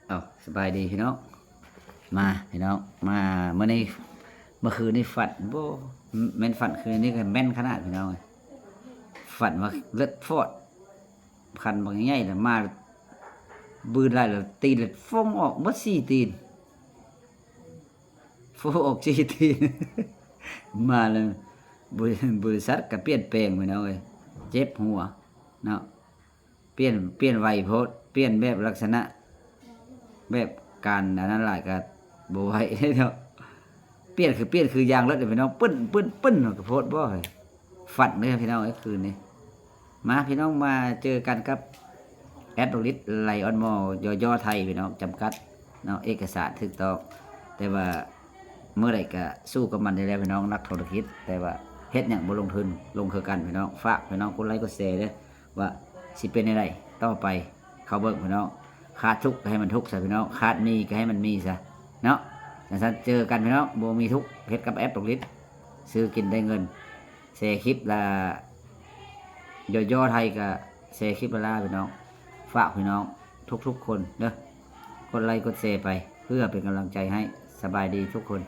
ເອົາ ສະບາຍດີພີ່ນ້ອງ ມາພີ່ນ້ອງ ມາມື້ນີ້ ເມື່ອຄືນນີ້ຝັນ ໂອ້ ແມ່ນຝັນຄືນນີ້ກໍແມ່ນຂະໜາດພີ່ນ້ອງເອີຍ ຝັນວ່າເລິດຟອດ ຄັນບັກໃຫຍ່ໆ ລະມາ ບືນໄລ່ລະ ຕີນລະຟົງອອກໝົດສີ່ຕີນ ຟົງອອກສີ່ຕີນ ມາແລ້ວ ບໍລິ ບໍລິສັດກໍປ່ຽນແປງພີ່ນ້ອງເອີຍ ເຈັບຫົວເນາະ. ປ່ຽນ ປ່ຽນໄວໂພດ ປ່ຽນແບບລັກສະນະ ແບບການອັນນັ້ນຫຼາຍກໍບໍ່ໄຫວເດ້ເນາະ ປ່ຽນຄືປ່ຽນຄືຢາງລົດເດ້ພີ່ນ້ອງ ປຶ້ນ ປຶ້ນ ປຶ້ນ ກໍໂພດບໍ່ ຝັນເດ້ພີ່ນ້ອງເອີຍ ຄືນນີ້ ມາພີ່ນ້ອງ ມາເຈີກັນກັບແອັດ ດອກລິດ ໄລອອນມໍ ຢໍ ໄທ ພີ່ນ້ອງ ຈຳກັດເນາະ ເອກະສານຖືກຕ້ອງ ແຕ່ວ່າເມື່ອໃດກໍສູ້ກັບມັນໄດ້ແລ້ວພີ່ນ້ອງ ນັກທຸລະກິດ ແຕ່ວ່າເຮັດຫຍັງບໍ່ລົງທຶນ ລົງຄືກັນພີ່ນ້ອງ ຝາກພີ່ນ້ອງກົດໄລກົດແຊເດີ້ ວ່າຊິເປັນແນວໃດຕໍ່ໄປ ເຂົ້າເບິ່ງພີ່ນ້ອງ ຂາດທຸກກໍໃຫ້ມັນທຸກຊະພີ່ນ້ອງ ຂາດມີກໍໃຫ້ມັນມີຊະເນາະ ຈັ່ງຊັ້ນເຈີກັນພີ່ນ້ອງ ບໍ່ມີທຸກ ເຮັດກັບແອັດ ດອກລິດ ຊື້ກິນໄດ້ເງິນ ແຊຄລິບລະ ຢໍ ໄທ ກໍແຊຄລິບລະລາພີ່ນ້ອງ ຝາກພີ່ນ້ອງທຸກໆຄົນເດີ້ ກົດໄລກົດແຊໄປ ເພື່ອເປັນກຳລັງໃຈໃຫ້ ສະບາຍດີທຸກຄົນ.